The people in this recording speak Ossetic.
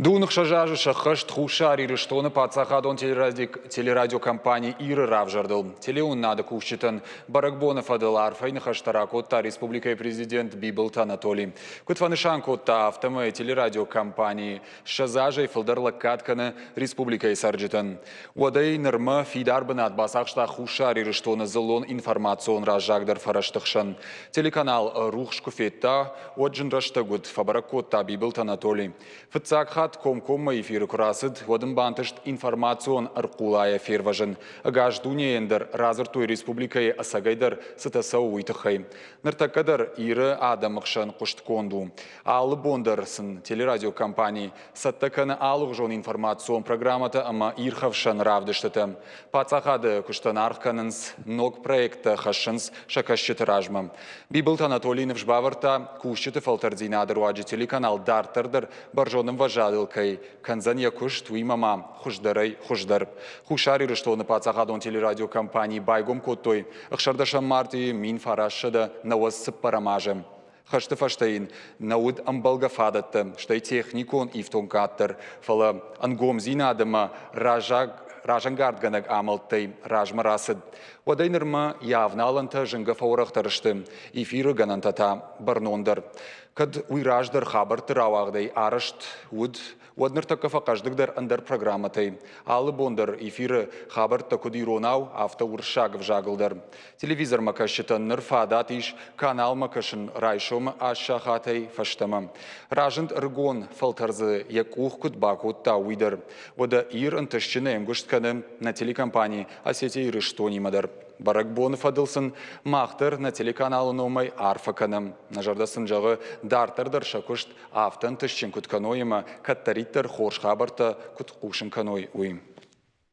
Дыууын ӕхсӕз азы сӕххӕст Хуссар Ирыстоны паддзахадон телерадиокомпани «Ир-ы» равзӕрдыл. Телеуынынады кусджытӕн бӕрӕгбоны фӕдыл арфӕйы ныхӕстӕ ракодта республикӕйы президент Бибылты Анатоли. Куыд фӕнысан кодта, афтӕмӕй телерадиокомпани 20 азӕй фылдӕр лӕггад кӕны республикӕйы цӕрджытӕн. Уӕдӕй нырмӕ фидар бынат бацахста Хуссар Ирыстоны дзыллон информацион раззагдӕр фӕрӕзты хсӕн. Телеканал рухс куы федта, уӕд зын рӕстӕг уыд, фӕбӕрӕг кодта Бибылты Анатоли. Фыццаг хатт комкоммӕ эфиры куы рацыд, уӕд ын бантыст информацион ӕрхъулайӕ фервӕзын. Ӕгас дунейӕн дӕр радзырдтой республикӕйы ӕцӕгӕйдӕр цытӕ цӕуы, уый тыххӕй. Ныртӕккӕ дӕр Иры адӕмы хсӕн хъуыстгонд у. Алы бон дӕр сын телерадиокомпани цӕттӕ кӕны алыгъуызон информацион программӕтӕ ӕмӕ ирхӕфсӕн равдыстытӕ. Паддзахады куыстӕн аргъ кӕнынц, ног проекттӕ хӕссынц сӕ кӕсджыты размӕ. Бибылты Анатолий ныфс бавӕрдта, кусджыты фӕлтӕрддзинады руаджы телеканал дарддӕр дӕр бӕрзонд ӕмвӕзадыл кӕй кӕндзӕн йӕ куыст, уыимӕ ма хуыздӕрӕй хуыздӕр. Хуссар Ирыстоны паддзахадон телерадиокомпани байгом кодтой ӕхсӕрдӕсӕм мартъийы 1994 азы. Хӕсты фӕстӕ йын нӕ уыд ӕмбӕлгӕ фадӕттӕ, стӕй техникон ифтонгад дӕр, фӕлӕ ӕнгомдзинад ӕмӕ разӕнгардгӕнӕг амӕлттӕй размӕ рацыд. Уӕдӕй нырмӕ йӕ авналӕнтӕ зынгӕ фӕуӕрӕхдӕр сты, эфиры гӕнӕнтӕ та бӕрнондӕр. Кӕд уый раздӕр хабӕртты рауагъдӕй арӕзт уыд, уӕд ныртӕккӕ фӕхъӕздыгдӕр ӕндӕр программӕтӕй. Алы бон дӕр эфиры хабӕрттӕ куыд иронау, афтӕ уырыссаг ӕвзагыл дӕр. Телевизормӕ кӕсджытӕн ныр фадат ис каналмӕ кӕсын райсомы аст сахатӕй фӕстӕмӕ. Разынд ӕрыгон фӕлтӕр дзы йӕ къух куыд бакодта, уый дӕр. Уӕдӕ Ир ӕнтыстджынӕй ӕмгуыст кӕны нӕ телекомпани Осетия Ирыстонимӕ дӕр. Бӕрӕгбоны фӕдыл сын мах дӕр нӕ телеканалы номӕй арфӕ кӕнӕм. Нӕ зӕрдӕ сын зӕгъы, дарддӕр дӕр сӕ куыст афтӕ ӕнтыстджын куыд кӕной ӕмӕ кӕддӕриддӕр хорз хабӕрттӕ куыд хъусын кӕной, уый.